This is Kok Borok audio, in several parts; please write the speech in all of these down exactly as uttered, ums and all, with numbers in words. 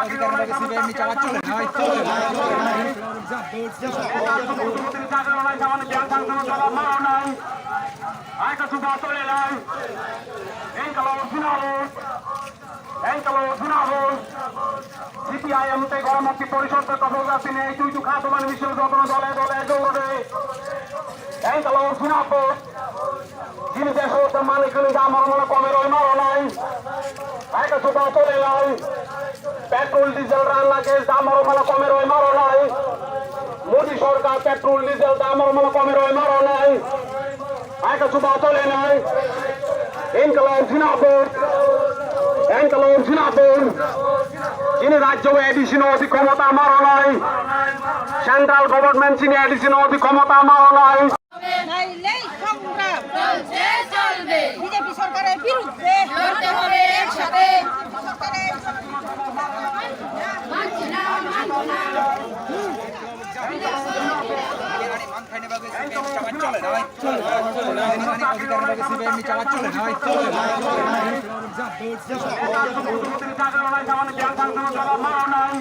অধিকারের লগে সিপিআইএম চালা চলে নাই, চলে নাই, চলে নাই। CPIM tei Gonomukti Porishod tei Kopokjatini ei twi tukha tomani misil jotono dole dole jogorode. Engkalo sinabo. Chini deso tei manwi kwlwi dam oro mano kome roi maro nai. Hai ka chuba chole nai. Petrol, diesel, ranna gas dam oro mano kome roi maro nai. Modi sorkar petrol, diesel dam oro mano kome roi maro nai. Hai ka chuba chole nai. Engkalo sinabo. Engkalo sinabo. Chini rajyo A D C no odi khomota maro nai. Central government chini A D C no odi khomota maro nai. নাইলেই সংগ্রাম চলছে, চলবে। বিজেপি সরকারের বিরুদ্ধে লড়তে হবে একসাথে। সরকারের মানছি না, মানবো না। অধিকারের লগে সিপিআইএম চালা চলে নাই, চলে নাই, চলে নাই।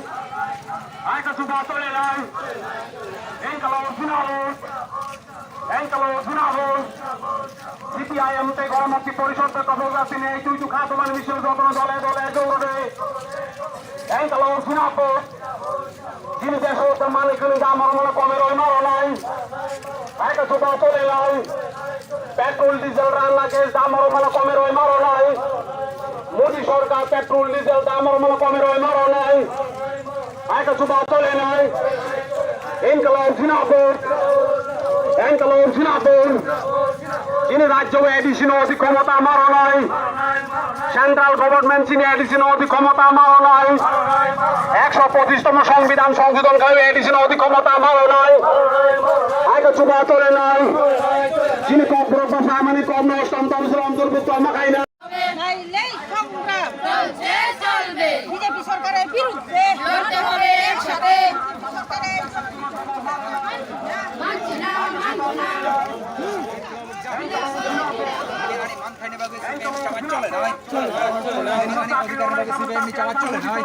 Hai ka chuba chole nai. Engkalo sinabo. Engkalo sinabo. C P I M tei Gonomukti Porishod tei Kopokjatini ei twi tukha tomani misil jotono dole dole jogorode. Engkalo sinabo. Chini deso tei manwi kwlwi dam oro mano kome roi maro nai. Hai ka chuba chole nai. Petrol, diesel, ranna gas dam oro mano kome roi maro nai. Modi sorkar petrol, diesel dam oro mano kome roi maro nai. Hai ka chuba chole nai. Engkalo sinabo. Engkalo sinabo. Chini rajyo A D C no odi khomota maro nai. Central government chini A D C no odi khomota maro nai. Ekso pochish tomo songbidhan songshodhon khlai A D C no odi khomota maro nai. Hai ka chuba chole nai. Chini kokborok bwsa mani kok no ostom tong slam dur bukto ma khaina. নাইলেই সংগ্রাম চলছে, চলবে। বিজেপি সরকারের বিরুদ্ধে লড়তে হবে একসাথে। সরকারের মানছি না, মানবো না। অধিকারের লগে সিপিআইএম চালা চলে নাই, চলে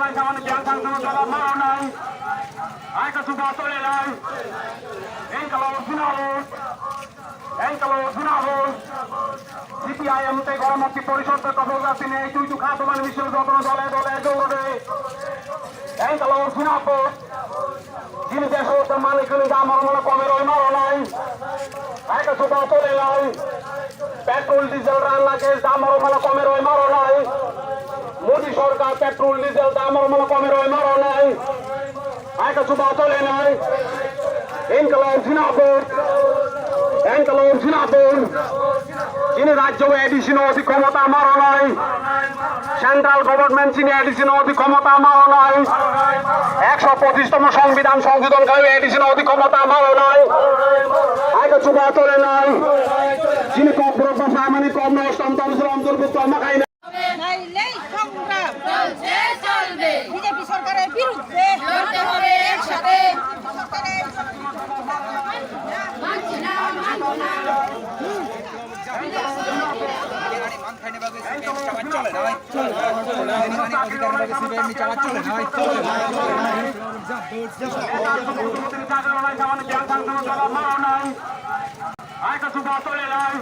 নাই, চলে নাই। Hai ka chuba chole nai. Engkalo sinabo. Engkalo sinabo. C P I M tei Gonomukti Porishod tei Kopokjatini ei twi tukha tomani misil jotono dole dole jogorode. Engkalo sinabo. Chini deso tei manwi kwlwi dam oro mano kome roi maro nai. Hai ka chuba chole nai. Petrol, diesel, ranna gas dam oro mano kome roi maro nai. Modi sorkar petrol, diesel dam oro mano kome roi maro nai. Hai ka chuba chole nai. Engkalo sinabo. Engkalo sinabo. Chini rajyo A D C no odi khomota maro nai. Central government chini A D C no odi khomota maro nai. Ekso pochish tomo songbidhan songshodhon khlai A D C no odi khomota maro nai. Hai ka chuba chole nai. Chini kokborok bwsa mani kok no ostom tong slam dur bukto ma khaina. নাইলেই সংগ্রাম চলছে, চলবে। বিজেপি সরকারের বিরুদ্ধে লড়তে হবে একসাথে। সরকারের মানছি না, মানবো না। অধিকারের লগে সিপিআইএম চালা চলে নাই, চলে নাই, চলে নাই। অধিকারের লগে সিপিআইএম চালা চলে নাই, চলে নাই, চলে নাই। Hai ka chuba chole nai.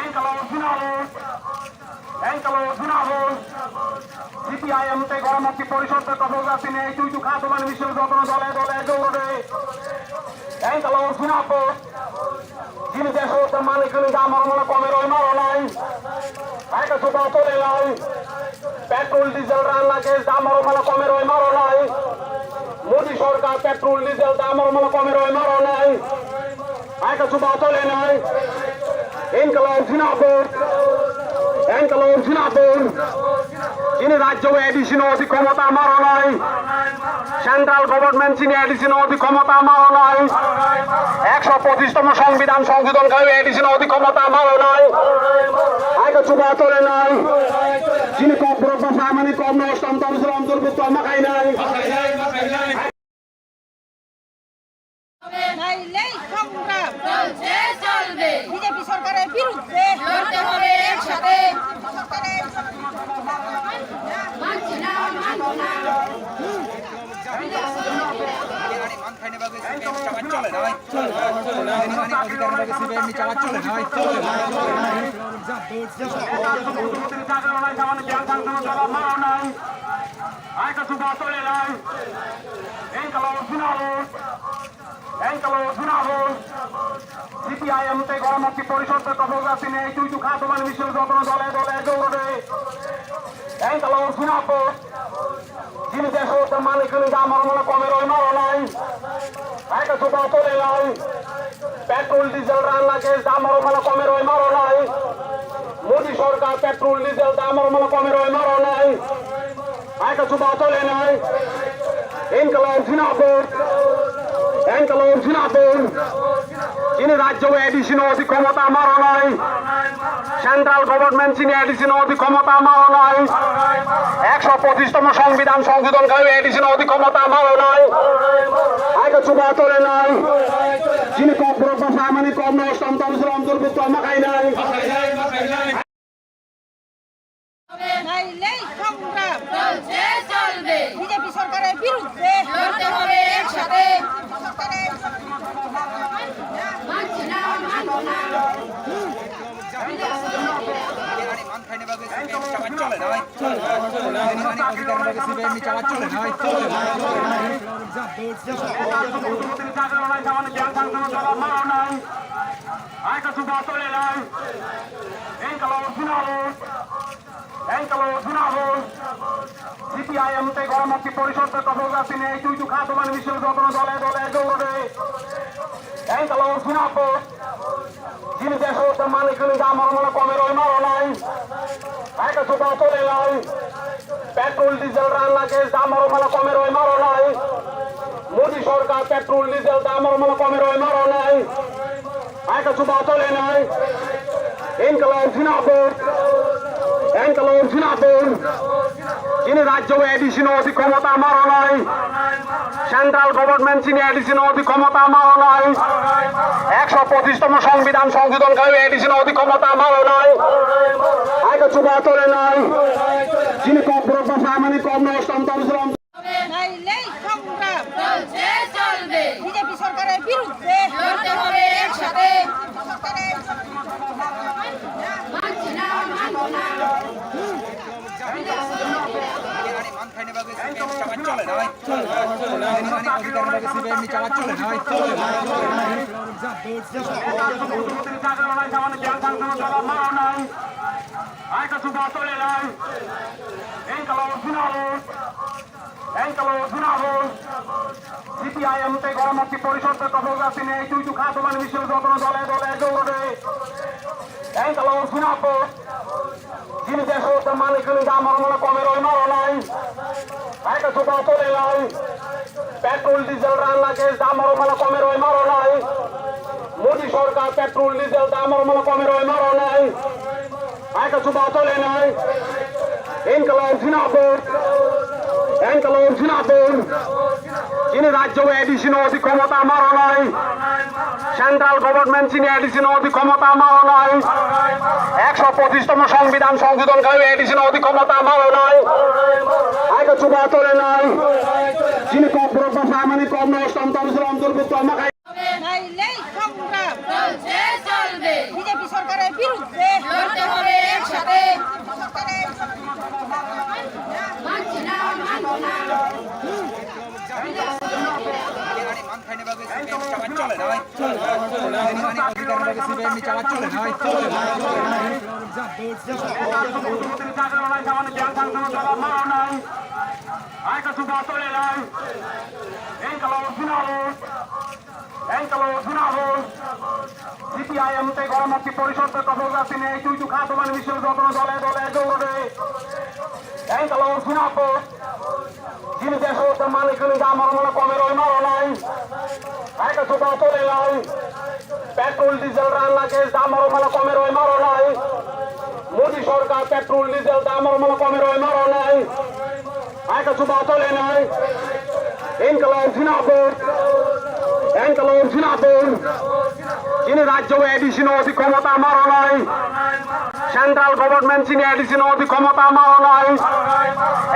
Engkalo sinabo. Engkalo sinabo. C P I M tei Gonomukti Porishod tei Kopokjatini ei twi tukha tomani misil jotono dole dole jogorode. Engkalo sinabo. Chini deso tei manwi kwlwi dam oro mano kome roi maro nai. Hai ka chuba chole nai. Petrol, diesel, ranna gas dam oro mano kome roi maro nai. Modi sorkar petrol, diesel dam oro mano kome roi maro nai. Hai ka chuba chole nai. Engkalo sinabo. Engkalo sinabo. Chini rajyo A D C no odi khomota maro nai. Central government chini A D C no odi khomota maro nai. Ekso pochish tomo songbidhan songshodhon khlai A D C no odi khomota maro nai. Hai ka chuba chole nai. Chini kokborok bwsa mani kok no ostom tong slam dur bukto ma khaina. নাইলেই সংগ্রাম চলছে, চলবে। বিজেপি সরকারের বিরুদ্ধে লড়তে হবে একসাথে। সরকারের অধিকার লাগে সিপিআইএম চালা চলে না, চলে না, চলে না। CPIM tei Ganamukti Porishod tei Kopilghat ni ei tuitu kha tomani misil jotono dole dole jogorode. Engkalo sinabo. Chini deso tei manwi khwnwi dam oro mano kome roi maro nai. Hai khe chuba tole nai. Petrol, diesel, ranna gas dam oro mano kome roi maro nai. Modi sorkar petrol, diesel dam oro mano kome roi maro nai. Hai khe chuba tole nai. Engkalo sinabo. Engkalo sinabo. Chini rajyo A D C no odi khomota maro nai. Central government chini A D C no odi khomota maro nai. Ekso pochish tomo songbidhan songshodhon khai A D C no odi khomota maro nai. Hai khe chuba tole nai. Chini kokborok bwsa mani kom no ostom tom srom dur bukto ma khai nai. নাইলেই সংগ্রাম চলছে চলবে। বিজেপি সরকারের বিরুদ্ধে লড়তে হবে একসাথে। মানছি না, মানব না। Engkalo sinabo, Engkalo sinabo, C P I M tei Ganamukti Porishod tei Kopilghat ni ei tuitu kha tomani misil jotono dole dole jogorode. Engkalo sinabo, chini deso tei manwi khwnwi dam oro mano kome roi maro nai. Hai khe chuba tole nai. Petrol, diesel, ranna gas dam oro mano kome roi maro nai. Modi sorkar petrol, diesel dam oro mano kome roi maro nai. Hai khe chuba tole nai. Engkalo sinabo. Engkalo sinabo. Chini rajyo A D C no odi khomota maro nai. Central government chini A D C no odi khomota maro nai. Ekso pochish tomo songbidhan songshodhon khai A D C no odi khomota maro nai. Hai khe chuba tole nai. Chini kokborok bwsa mani kom no ostom tom srom. নাইলেই সংগ্রাম চলছে চলবে। বিজেপি সরকারের বিরুদ্ধে লড়তে হবে একসাথে। মানছি না, মানব না। অধিকার লাগে সিপিআইএম চালা চলে না, চলে না, চলে না। Engkalo sinabo, Engkalo sinabo, C P I M tei Ganamukti Porishod tei Kopilghat ni ei tuitu kha tomani misil jotono dole dole jogorode. Engkalo sinabo, chini deso tei manwi khwnwi dam oro mano kome roi maro nai. Hai khe chuba tole nai. Petrol, diesel, ranna gas dam oro mano kome roi maro nai. Modi sorkar petrol, diesel dam oro mano kome roi maro nai. Hai khe chuba tole nai. Engkalo sinabo. Engkalo sinabo. Chini rajyo A D C no odi khomota maro nai. Central government chini A D C no odi khomota maro nai. Ekso pochish tomo songbidhan songshodhon khai A D C no odi khomota maro nai. Hai khe chuba tole nai. Chini kokborok bwsa mani kom no ostom tom srom dur bukto ma khai. নাইলেই সংগ্রাম চলছে চলবে। বিজেপি সরকারের বিরুদ্ধে লড়তে হবে একসাথে। মানছি না, মানব না। অধিকার লাগে সিপিআইএম চালা চলে না, চলে না, চলে না। Hai khe chuba tole nai. Engkalo sinabo. Engkalo sinabo. C P I M tei Ganamukti Porishod tei Kopilghat ni ei tuitu kha tomani misil jotono dole dole jogorode. Engkalo sinabo. Chini deso tei manwi khwnwi dam oro mano kome roi maro nai. Hai khe chuba tole nai. Petrol, diesel, ranna gas dam oro mano kome roi maro nai. Modi sorkar petrol, diesel dam oro mano kome roi maro nai. Hai khe chuba tole nai. Engkalo sinabo. Engkalo sinabo. Chini rajyo A D C no odi khomota maro nai. Central government chini A D C no odi khomota maro nai.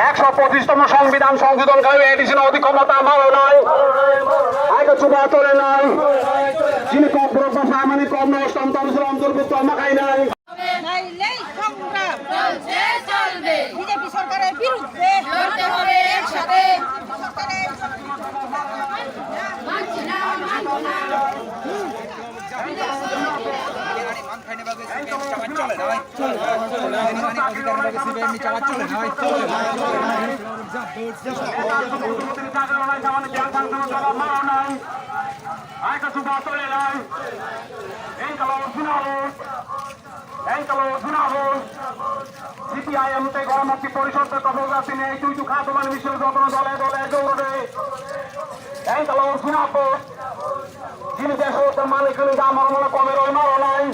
Ekso pochish tomo songbidhan songshodhon khai A D C no odi khomota maro nai. Hai khe chuba tole nai. Chini Kokborok bwsa mani kokno Ostrom Tonsil Omjor Butto ma khainai. Nailei songram চলছে চলবে। বিজেপি সরকারের বিরুদ্ধে লড়তে হবে একসাথে। মানছি না, মানব না। C P I M tei Gonomukti Porishod tei Kopok Jatini ei twi tukha doman misil jotono dole dole jogorode. Engkalo sinabo. Chini deso tei manwi khwnwi dam oro mano kome roi maro nai.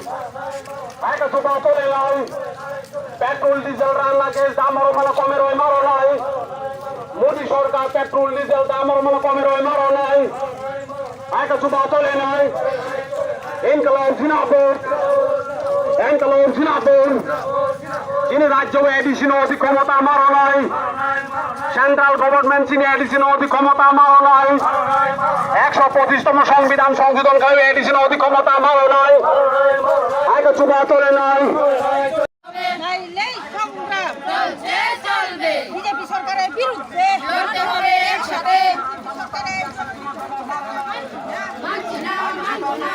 Hai ka chuba chole nai. Petrol, diesel, ranna gas dam oro mano kome roi maro nai. Modi sorkar petrol, diesel dam oro mano kome roi maro nai. Hai ka chuba chole nai. Engkalo sinabo. Engkalo sinabo. Chini rajyo A D C no odi khomota maro nai. Central government chini A D C no odi khomota maro nai. Ekso pochish tomo songbidhan songshodhon khlai A D C no odi khomota maro nai. Hai ka chuba chole nai. নাইলেই সংগ্রাম চলছে চলবে। বিজেপি সরকারের বিরুদ্ধে লড়তে হবে একসাথে। মানছি না, মানব না।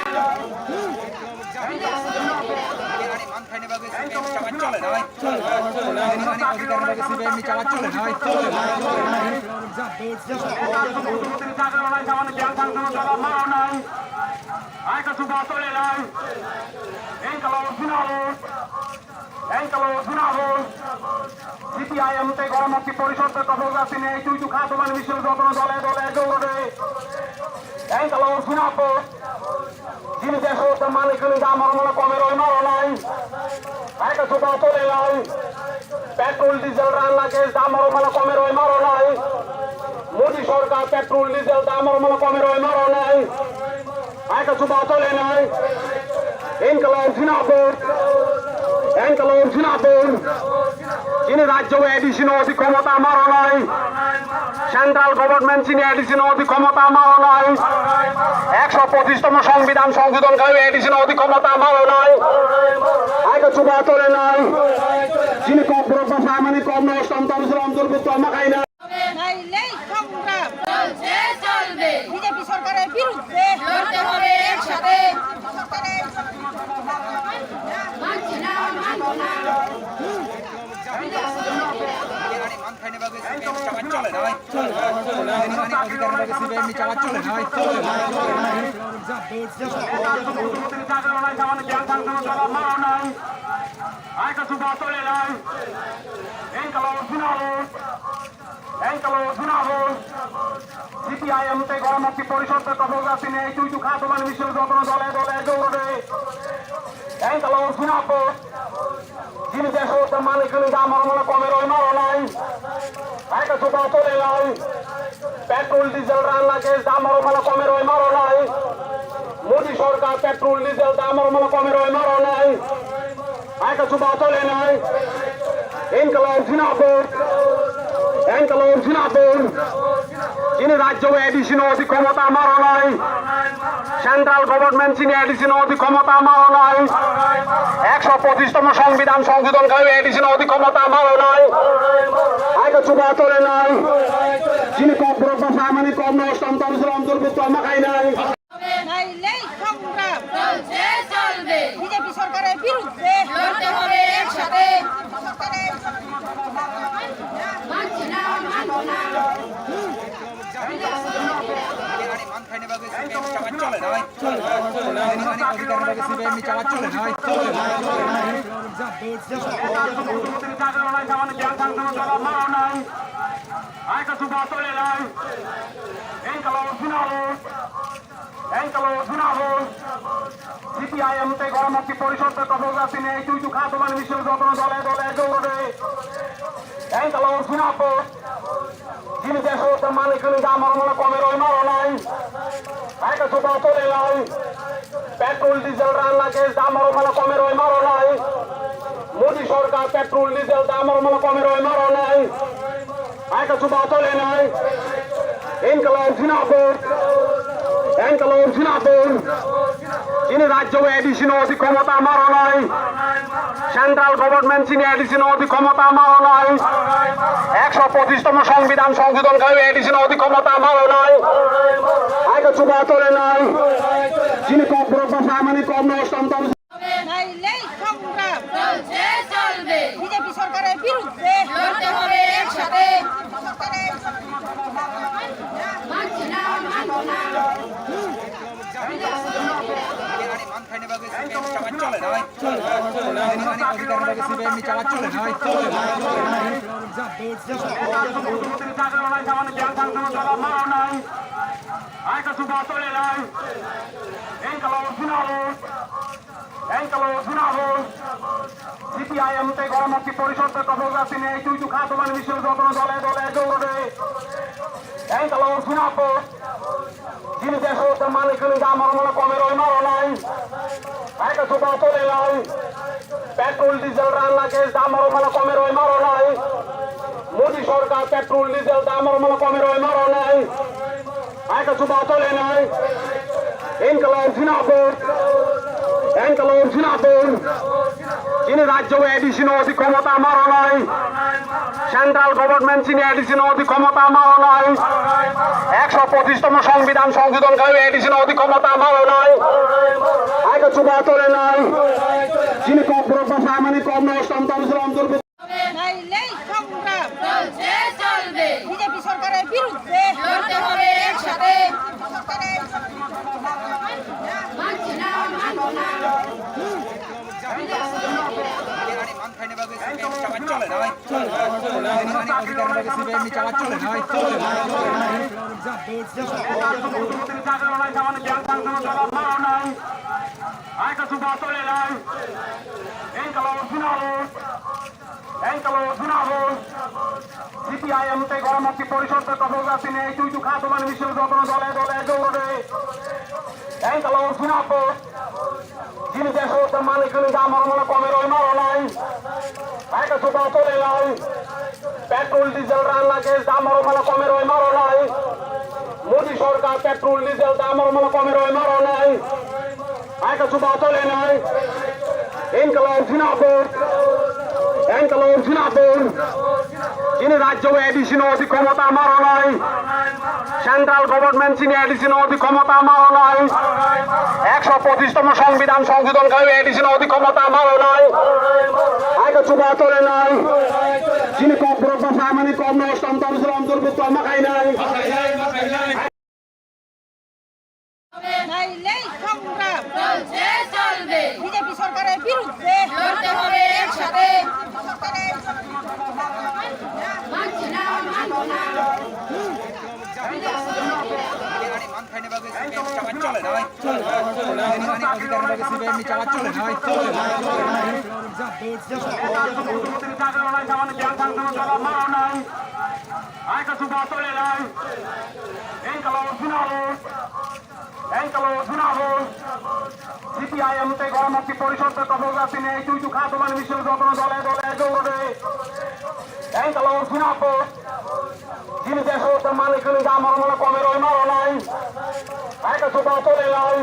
C P I M tei Gonomukti Porishod tei Kopok Jatini ei twi tukha doman misil jotono dole dole jogorode. Engkalo sinabo. Chini deso tei manwi khwnwi dam oro mano kome roi maro nai. Hai ka chuba chole nai. Petrol, diesel, ranna gas dam oro mano kome roi maro nai. Modi sorkar petrol, diesel dam oro mano kome roi maro nai. Hai ka chuba chole nai. Engkalo sinabo. Engkalo sinabo. Chini rajyo A D C no odi khomota maro nai. Central government chini A D C no odi khomota maro nai. Ekso pochish tomo songbidhan songshodhon khlai A D C no odi khomota maro nai. Hai ka chuba chole nai. Chini Kokborok bwsa mani kokno Ostrom Tonsil Omjor Butto ma khainai. নাইলেই সংগ্রাম চলছে চলবে। বিজেপি সরকারের বিরুদ্ধে লড়তে হবে একসাথে। মানছি না, মানব না। Hai ka chuba chole nai. Engkalo sinabo. Engkalo sinabo. C P I M tei Gonomukti Porishod tei Kopok Jatini ei twi tukha doman misil jotono dole dole jogorode. Engkalo sinabo. Chini deso tei manwi khwnwi dam oro mano kome roi maro nai. Hai ka chuba chole nai. Petrol, diesel, ranna gas dam oro mano kome roi maro nai. Modi sorkar petrol, diesel dam oro mano kome roi maro nai. Hai ka chuba chole nai. Engkalo sinabo. Engkalo sinabo. Chini rajyo A D C no odi khomota maro nai. Central government chini A D C no odi khomota maro nai. Ekso pochish tomo songbidhan songshodhon khlai A D C no odi khomota maro nai. Hai ka chuba chole nai. Chini Kokborok bwsa mani kokno Ostrom Tonsil Omjor Butto ma khainai. নাইলেই সংগ্রাম চলছে চলবে। বিজেপি সরকারের বিরুদ্ধে লড়তে হবে একসাথে। মানছি না, মানব না। Hai ka chuba chole nai. Engkalo sinabo. Engkalo sinabo. C P I M tei Gonomukti Porishod tei Kopok Jatini ei twi tukha doman misil jotono dole dole jogorode. Engkalo sinabo. Chini deso tei manwi khwnwi dam oro mano kome roi maro nai. Hai ka chuba chole nai. Petrol, diesel, ranna gas dam oro mano kome roi maro nai. Modi sorkar petrol, diesel dam oro mano kome roi maro nai. Hai ka chuba chole nai. Engkalo sinabo. Engkalo sinabo. Chini rajyo A D C no odi khomota ma rwnai. Central government chini A D C no odi khomota ma rwnai. Ekso pochish tomo songbidhan songshodhon khlai A D C no odi khomota ma rwnai. Aika chuba tole nai. Chini kokborok basa mani kom no ostom tom. নাইলেই সংগ্রাম চলছে চলবে। বিজেপি সরকারের বিরুদ্ধে লড়তে হবে একসাথে। সরকারের মানছি না, মানবো না। Engkalo Junabo, C P I M tei Gonomukti Porishod tei Kopok Jatini ei twi tukha tomani misil jotono dole dole jogorode. Engkalo Junabo, jini deso tei manwi khwnwi da moromano komeroi maronai. Aika chuba tole lai. Petrol, diesel ranna gas da moromano komeroi maronai. Modi sorkar petrol, diesel da moromano komeroi maronai. Aika chuba tole nai. Engkalo Junabo. Engkalo Junabo. Chini rajyo A D C no odi khomota ma rwnai. Central government chini A D C no odi khomota ma rwnai. Ekso pochish tomo songbidhan songshodhon khlai A D C no odi khomota ma rwnai. Aika chuba tole nai. Chini kokborok basa mani kom no ostom tom srom turbu. নাইলেই সংগ্রাম চলছে চলবে। বিজেপি সরকারের বিরুদ্ধে লড়তে হবে একসাথে। সরকারের মানছি না, মানবো না। Aika chuba tole lai. Engkalo Junabo. Engkalo Junabo. C P I M tei Gonomukti Porishod tei Kopok Jatini ei twi tukha tomani misil jotono dole dole jogorode. Engkalo Junabo. Jini deso tei manwi khwnwi da moromano komeroi maronai. Aika chuba tole lai. Petrol, diesel ranna gas da moromano komeroi maronai. Modi sorkar petrol, diesel da moromano komeroi maronai. Aika chuba tole nai. Engkalo Junabo. Engkalo Junabo. Chini rajyo A D C no odi khomota ma rwnai. Central government chini A D C no odi khomota ma rwnai. Ekso pochish tomo songbidhan songshodhon khlai A D C no odi khomota ma rwnai. Aika chuba tole nai. Chini kokborok basa mani kom no ostom tom srom turbu tom ma khainai. নাইলেই সংগ্রাম চলছে চলবে। বিজেপি সরকারের বিরুদ্ধে লড়তে হবে একসাথে। সরকারের মানছি না, মানবো না। Aika chuba tole lai. Engkalo Junabo. Engkalo Junabo. C P I M tei Gonomukti Porishod tei Kopok Jatini ei twi tukha tomani misil jotono dole dole jogorode. Engkalo Junabo. Jini deso tei manwi khwnwi da moromano komeroi maronai. Aika chuba tole lai.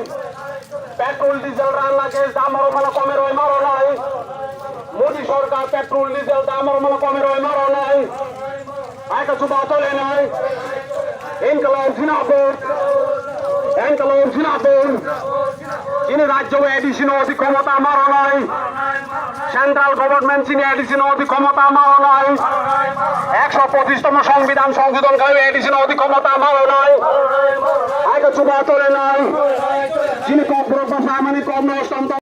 Petrol, diesel ranna gas da moromano komeroi maronai. Modi sorkar petrol, diesel da moromano komeroi maronai. Aika chuba tole nai. Engkalo Junabo. Engkalo Junabo. Chini rajyo A D C no odi khomota ma rwnai. Central government chini A D C no odi khomota ma rwnai. Ekso pochish tomo songbidhan songshodhon khlai A D C no odi khomota ma rwnai. Aika chuba tole nai. Chini kokborok basa mani kom no ostom tom.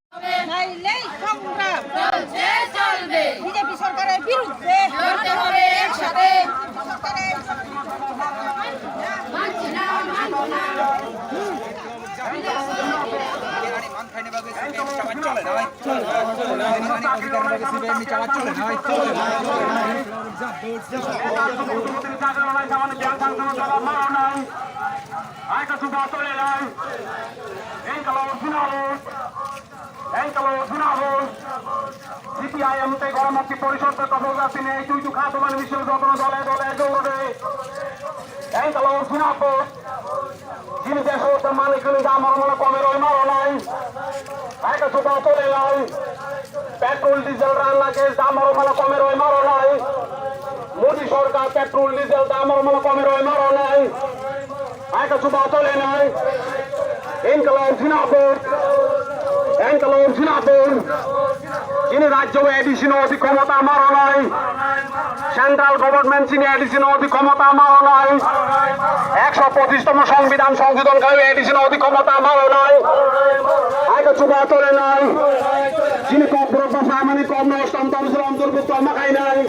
নাইলেই সংগ্রাম চলছে চলবে। বিজেপি সরকারের বিরুদ্ধে লড়তে হবে একসাথে। সরকারের মানছি না, মানবো না। Aika chuba tole lai. Engkalo Junabo. Engkalo Junabo. C P I M tei Gonomukti Porishod tei Kopok Jatini ei twi tukha tomani misil jotono dole dole jogorode. Engkalo Junabo. Chini desh o manik ni dam oro mano kome roi maro nai. Hai ka chuba chole nai. Petrol, diesel, ranna gas dam oro mano kome roi maro nai. Modi sorkar petrol, diesel dam oro mano kome roi maro nai. Hai ka chuba chole nai. Inkalom jinabur. Inkalom jinabur. Chini rajyo A D C no odi khomota maro nai. Central government chini A D C no odi khomota maro nai. Ekso pochish tomo songbidhan songshodhon khlai A D C no odi khomota maro nai. Hai ka chuba chole nai. Chini kok borok bwsa mani kok no ostam tam sila antorbhukto ma khai nai.